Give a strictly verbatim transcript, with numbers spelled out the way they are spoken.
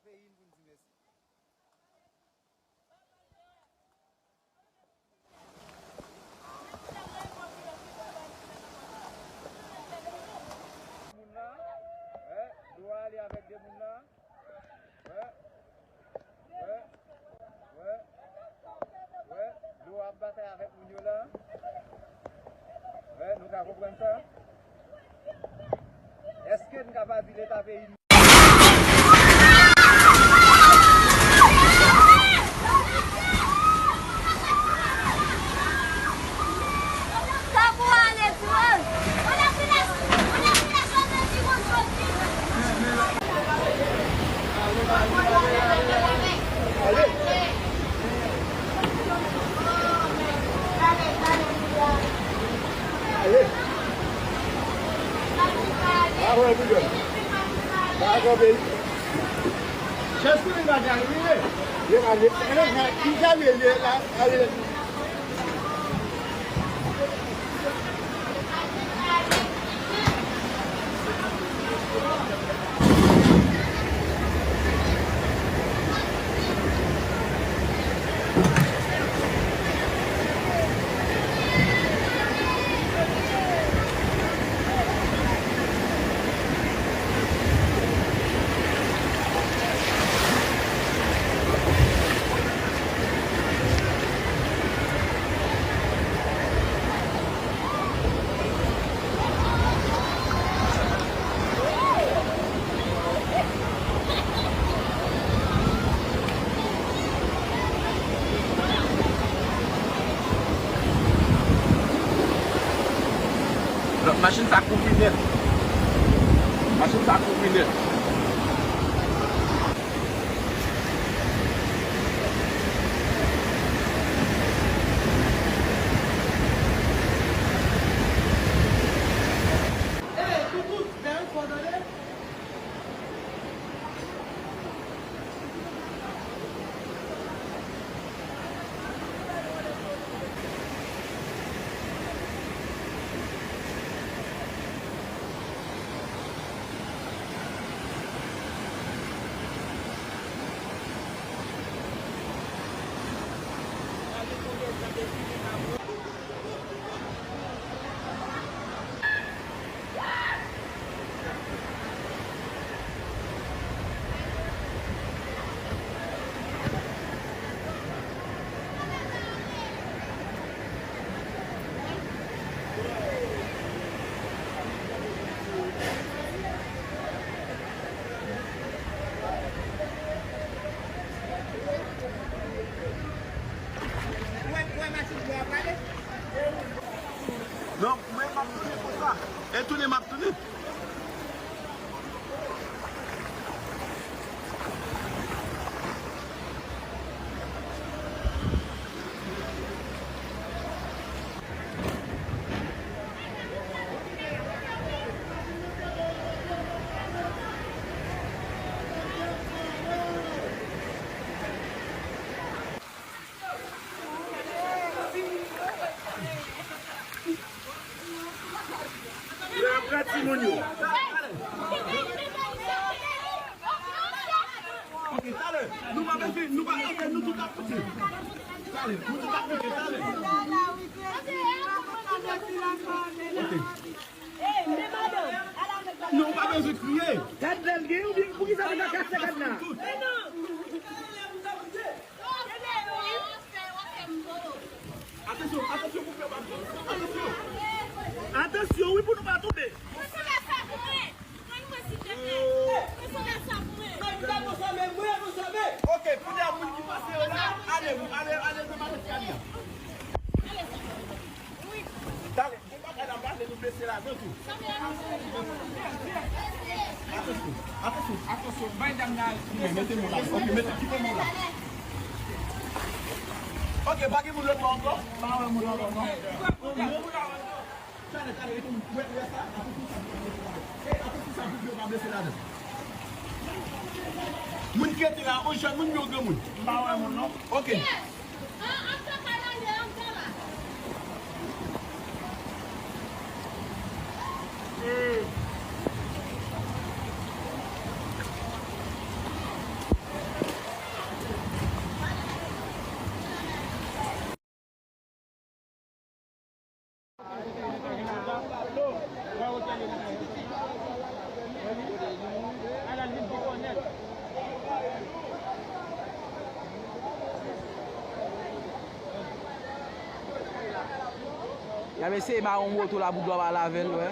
Peyi n pou n di mèsi. Moun la, wè, dlo a ale avèk de moun la. Wè, wè, wè, wè, dlo a ap batay avèk moun yo la. Wè, nou ka konprann sa. Èske n ka pa di Leta peyi n? Machin sa kouri nèt. Machin sa kouri nèt. Non, mwen m ap tounen konsa. E tounen m ap tounen. Yo ap pran timoun yo. Ok, talè, nou pa bezwen, nou pa, ok, nou tout ap koute. Talè, nou tout ap koute, talè. Ok. Non, ou pa bezwen kriye. Gad lè l gen, oubyen poukisa nou pa kase gad la? Atansyon, atansyon pou fè pa. Atansyon. Atansyon, wi, pou nou pa tonbe. Ok, kounye a moun ki pase yo la, ale, ale, ale nan mache Kali a. Talè, gon bagay la pase, nou blese ladan tou. Atansyon, atansyon, atansyon, bay dam nan mete men la. Ok, mete, kite men la. Ok, pa gen moun lòt bò ankò? Pa wè moun ankò, non. Talè, talè, rete, wè, wè sa, atansyon sa, e, atansyon sa, pou yo pa blese ladan. Moun ki rete la, yon jèn moun, yon granmoun? Pa wè moun, non. Ok. Y ap eseye ba yon moto la pou dwa pale avè l, wè.